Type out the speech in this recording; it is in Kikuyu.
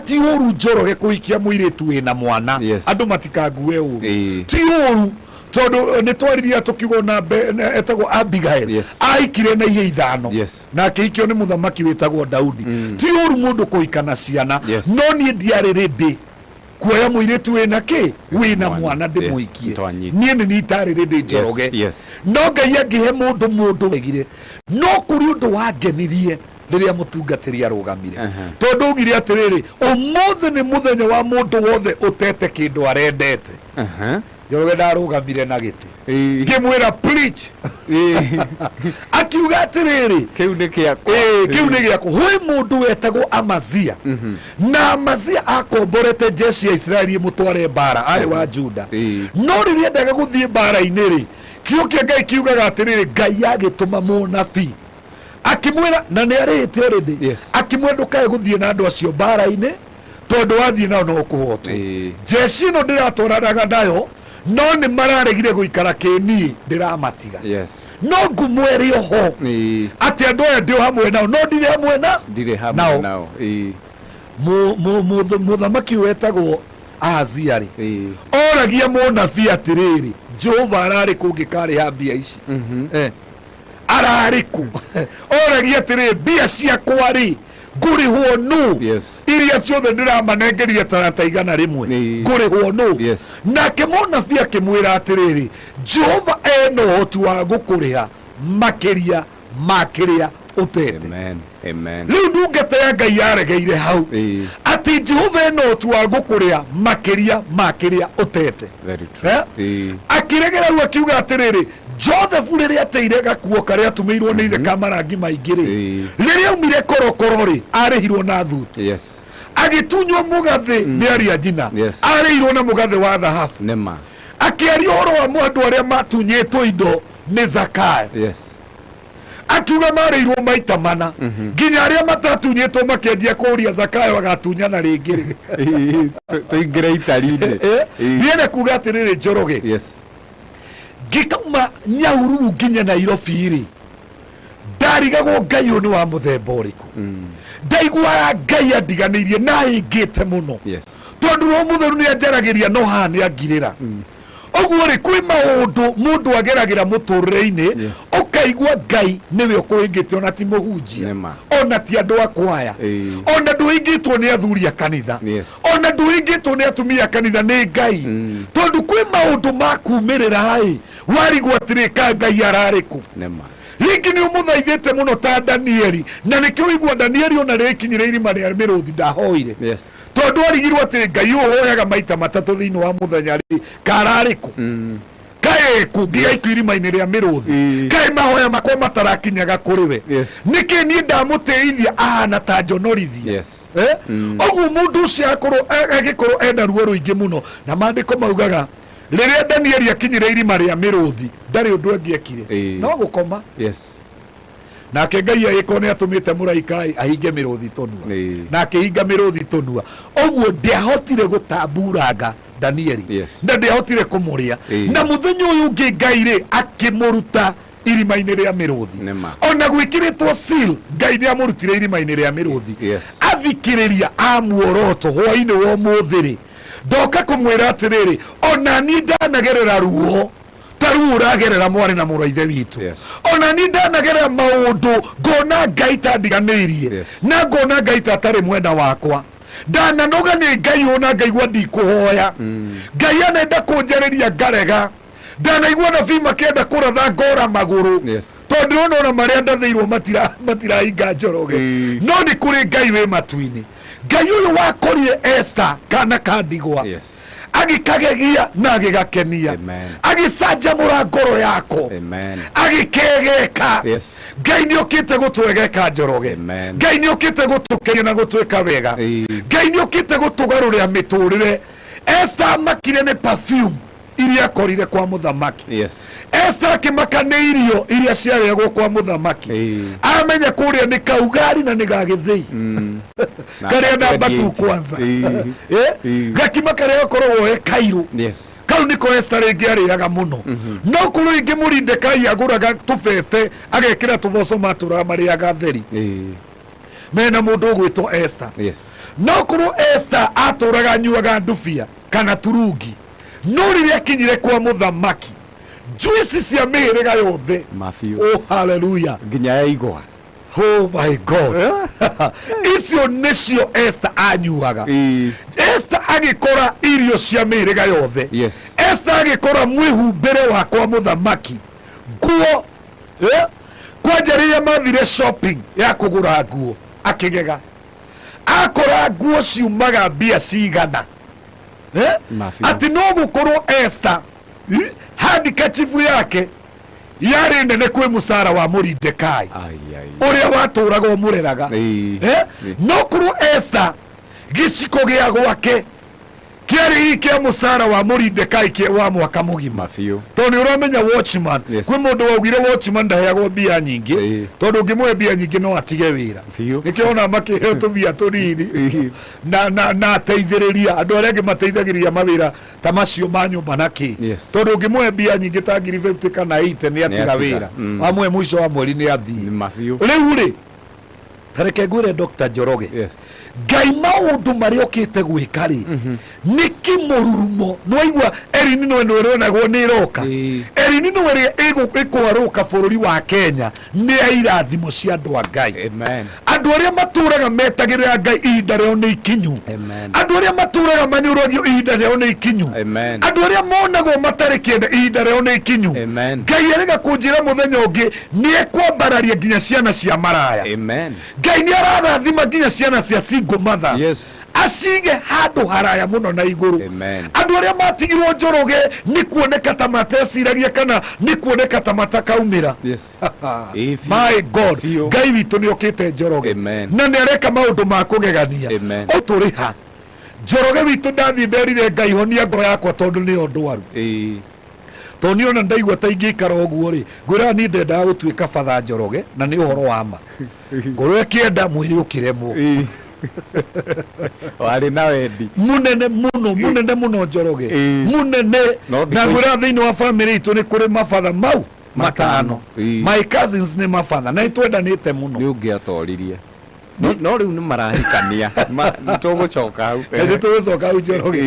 Ti ũru, Njoroge, kũhikia mũirĩtu wĩna mwana. Andũ matikangue ũru. Ti ũru, tondũ nĩ twaririe tũkiuga ona etagwo Abigail. Ahikire na ihe 5 na akĩhikio nĩ mũthamaki wĩtagwo Daudi. Ti ũru mũndũ kũhika na ciana. No niĩ ndiarĩ rĩndĩ kuoya mũirĩtu wĩna kĩ, wĩna mwana, ndĩmũhikie. Nĩtwanyita. Niĩ nĩ nitarĩ rĩndĩ, Njoroge. No Ngai angĩhe mũndũ, mũndũ egire. No kũrĩ ũndũ wangenirie rĩrĩa mũtungatĩri arũgamire, tondũ augire atĩrĩrĩ, ũmũthĩ nĩ mũthenya wa mũndũ wothe ũtete kĩndũ arendete. Njoroge, ndarũgamire na gĩtĩ, ngĩmwĩra, "Preach." Akiuga atĩrĩrĩ, Kĩu nĩ kĩakwa. Ĩĩ, kĩu nĩ gĩakwa. Hwĩ mũndũ wetagwo Amazia, na Amazia akomborete jeshi ya Israeli ĩmũtware mbara, arĩ wa Juda. No rĩrĩa endaga gũthiĩ mbara-inĩ rĩ, kiugo kĩa Ngai kiugaga atĩrĩrĩ, Ngai agĩtũma mũnabii akĩmwĩra, na nĩ arĩhĩte already, akĩmwĩra, "Ndũkae gũthiĩ na andũ acio mbara-inĩ, tondũ wathiĩ nao no ũkũhotwo. Jeshi ĩno ndĩratwaranaga nayo, no nĩ mararegire gũikara kĩniĩ, ndĩramatiga. No ngumo ĩrĩ oho atĩ andũ aya ndĩ o hamwe nao, no ndirĩ hamwe na Ndirĩ hamwe nao." nao. Mũthamaki wetagwo Ahazia rĩ, oragia mũnabii atĩrĩrĩ, "Jehova ararĩ kũ ngĩkarĩha mbia ici?" Ararĩ kũ? Oragia atĩrĩrĩ, "Mbia ciakwa rĩ, ngũrĩhwo nũ? Iria ciothe ndĩramanengerire, tarata 100, ngũrĩhwo nũ?" Nake mũnabii akĩmwĩra atĩrĩrĩ, "Jehova ena ũhoti wa gũkũrĩha makĩria ma kĩrĩa ũtete." Amen. Amen. Rĩu ndungata ya Ngai yaregeire hau atĩ Jehova ena ũhoti wa gũkũrĩha makĩria ma kĩrĩa ũtete. Very true. Eh? Akĩregera rĩu, akiuga atĩrĩrĩ, Joseph rĩrĩa ateire gakuo karĩa atumĩirwo nĩ ithe ka marangi maingĩ rĩ, rĩrĩa aumire korokoro rĩ, arĩhirwo na thuti. Agĩtunywo mũgathĩ nĩ aria nyina, arĩirwo na mũgathĩ wa thahabu. Nĩma. Akĩaria ũhoro wa andũ arĩa matunyĩtwo indo nĩ Zakayo, akiuga marĩirwo maita mana, nginya arĩa matatunyĩtwo makĩanjia kũũria Zakayo agatunyana rĩngĩ rĩ. Tũingĩre itari-inĩ. Ndienda kuga atĩrĩrĩ, Njoroge, ngĩkauma Nyahururu nginya Nairobi rĩ, ndarigagwo Ngai ũyũ nĩ wa mũthemba ũrĩkũ. Ndaiguaga Ngai andiganĩirie na hĩngĩte mũno, tondũ Roho Mũtheru nĩ anjaragĩria, no haha nĩ angirĩra. Ũguo rĩ, kwĩ maũndũ mũndũ ageragĩra mũtũrĩre-inĩ, ũkaigua Ngai nĩwe ũkũhĩngĩte, ona ti mũhunjia, Nĩma. ona ti andũ a kwaya, ona ndũhĩngĩtwo nĩ athuri a kanitha, ona ndũhĩngĩtwo nĩ atumia a kanitha, nĩ Ngai. Tondũ kwĩ maũndũ ma kumĩrĩra ĩ, warigwo atĩrĩ, ka Ngai ararĩ kũ? Nĩma. Rĩngĩ nĩ ũmũthaithĩte mũno ta Danieli, na nĩkĩo ũigua Danieli ona rĩkinyire irima rĩa mĩrũthi ndahoire, tondũ arigirwo atĩ Ngai ũhoyaga maita 3 thĩinĩ wa mũthenya rĩ, kararĩ kũ, kaĩ kũ ngigaikio irima-inĩ rĩa mĩrũthi? Kaĩ mahoya makwa matarakinyaga kũrĩ we? Nĩkĩ niĩ ndamũtĩithia ahana ta njonorithia? Eh? Ũguo mũndũ ũcio akorwo agĩkorwo ena ruo rũingĩ mũno, na maandĩko maugaga rĩrĩa Danieli akinyire irima rĩa mĩrũthi, ndarĩ ũndũ angĩekire no gũkoma. Nake Ngai agĩkorwo nĩ atũmĩte mũraika ĩ, ahinge mĩrũthi tũnua, na akĩhinga mĩrũthi tũnua. Ũguo ndĩahotire gũtamburanga Danieli, na ndĩahotire kũmũrĩa. Na mũthenya ũyũ ũngĩ Ngai rĩ, akĩmũruta irima-inĩ rĩa mĩrũthi. Nĩma. Ona gwĩkĩrĩtwo seal, Ngai nĩ amũrutire irima-inĩ rĩa mĩrũthi. Athikĩrĩria a Muoroto hwainĩ wa ũmũthĩ rĩ, ndoka kũmwĩra atĩrĩrĩ, ona niĩ ndanagerera ruo ta ruo ũragerera, mwarĩ na mũrũ wa ithe witũ. Ona niĩ ndanagerera maũndũ ngona Ngai ta ndiganĩirie, na ngona Ngai ta atarĩ mwena wakwa. Ndananoga nĩ Ngai, ona ngaigua ndikũhoya, Ngai anenda kũnjarĩria ngarega. Ndanaigua nabii makĩenda kũratha, ngora magũrũ, tondũ ndĩrona ona marĩa ndathĩirwo matirahinga, Njoroge. No nĩ kũrĩ Ngai wĩ matu-inĩ, Ngai ũyũ wakorire Esther kana ka ndigwa, agĩkagegia na agĩgakenia, agĩcanjamũra ngoro yako, agĩkegeka. Ngai nĩ okĩte gũtwegeka, Njoroge. Ngai nĩ okĩte gũtũkenia na gũtwĩka wega. Ngai nĩ okĩte gũtũgarũrĩra mĩtũrĩre. Esther amakire nĩ perfume iria akorire kwa mũthamaki. Esther akĩmaka nĩ irio iria ciarĩagwo kwa mũthamaki. Amenya kũrĩa nĩ kaugari na nĩ gagĩthĩi Na karĩa namba tu 28. kwanza. Eh? Gakima karĩa gakoragwo he kairũ, kau nĩko Esther rĩngĩ arĩaga mũno. No kũrĩ rĩngĩ Mũrindekai agũraga tũbebe, agekĩra tũboco, matũraga marĩaga theri mena mũndũ ũgwĩtwo Esther. No korwo Esther atũraga anyuaga ndubia kana turungi, no rĩrĩa akinyire kwa mũthamaki, juici cia mĩhĩrĩga yothe. Mabiũ. Oh, haleluya. Nginya ya igwa. Oh my God, icio nĩcio Esther anyuaga. Esther agĩkora irio cia mĩhĩrĩga yothe. Esther agĩkora mwĩhumbĩre wa kwa mũthamaki, nguo, eh? Kwanja rĩrĩa mathire shopping ya kũgũra nguo, akĩgega akora nguo ciumaga mbia cigana, eh? Mabiũ. Atĩ no gũkorwo Esther, handkerchief yake yarĩ nene kwĩ mũcara wa Mũridekai Ai, ai. ũrĩa watũraga ũmũreraga. Eh? No korwo Esther gĩciko gĩa gwake kĩarĩ hihi kĩa mũcara wa Mũridekai wa mwaka mũgima. Mabiũ. Tondũ nĩ ũramenya watchman, Yes. kwĩ mũndũ waugire watchman ndaheagwo mbia nyingĩ, tondũ ũngĩmũhe mbia nyingĩ no atige wĩra. Nĩkĩo ona makĩheo tũmbia tũnini na ateithĩrĩria andũ arĩa angĩ mateithagĩrĩria mawĩra ta macio ma nyũmba na kĩ. Tondũ ũngĩmũhe mbia nyingĩ ta ngiri 50 kana 80, nĩ atiga atiga. wĩra. Wamũhe mũico wa mweri, nĩ athiĩ. Mabiũ. Rĩu rĩ, tareke ngwĩre, Dr. Njoroge, Ngai maũndũ marĩa okĩte gwĩka rĩ, nĩ kĩmũrurumo. Nĩwaigua Erini no ĩno ĩronagwo nĩ ĩroka. Erini no ĩrĩa ĩkwarũka bũrũri wa Kenya nĩ ya irathimo cia andũ a Ngai. Amen. Andũ arĩa matũraga metagĩrĩra Ngai, ihinda rĩao nĩ ikinyu. Amen. Andũ arĩa matũraga manyũragio, ihinda rĩao nĩ ikinyu. Amen. Andũ arĩa monagwo matarĩ kĩene, ihinda rĩao nĩ ikinyu. Amen. Ngai arĩga kũnjĩra mũthenya ũngĩ nĩ ekwambararia nginya ciana cia maraya. Amen. Ngai nĩ ararathima nginya ciana cia single mothers, acige handũ haraya mũno na igũrũ. Amen. Andũ arĩa matigirwo, Njoroge, nĩ kuoneka ta mateciragia kana nĩ kuoneka ta matakaumĩra. Ĩĩ, biũ. My God. Biũ. Ngai witũ nĩ okĩte, Njoroge, Amen. na nĩ areka maũndũ ma kũgegania. Amen. Ũtũrĩ ha, Njoroge witũ? Ndathiĩ nderire Ngai, honia ngoro yakwa tondũ nĩyo ndwaru. Tondũ niĩ ona ndaigua ta ingĩikara ũguo rĩ, ngwĩraga niĩ ndendaga gũtuĩka batha, Njoroge, na nĩ ũhoro wa ma, ngoro ĩkĩenda, mwĩrĩ ũkĩremwo. Warĩ na wendi Munene muno, munene muno, Njoroge. Munene. No thikũ Na ngwĩra thĩinĩ wa family itũ nĩ kũrĩ mabatha mau matano. Matano. My cousins nĩ mabatha na nĩtwendanĩte mũno. Nĩ ũngĩatoririe, no rĩu nĩ marahikania. Nĩ tũgũcoka hau. Nĩ tũgũcoka hau, Njoroge.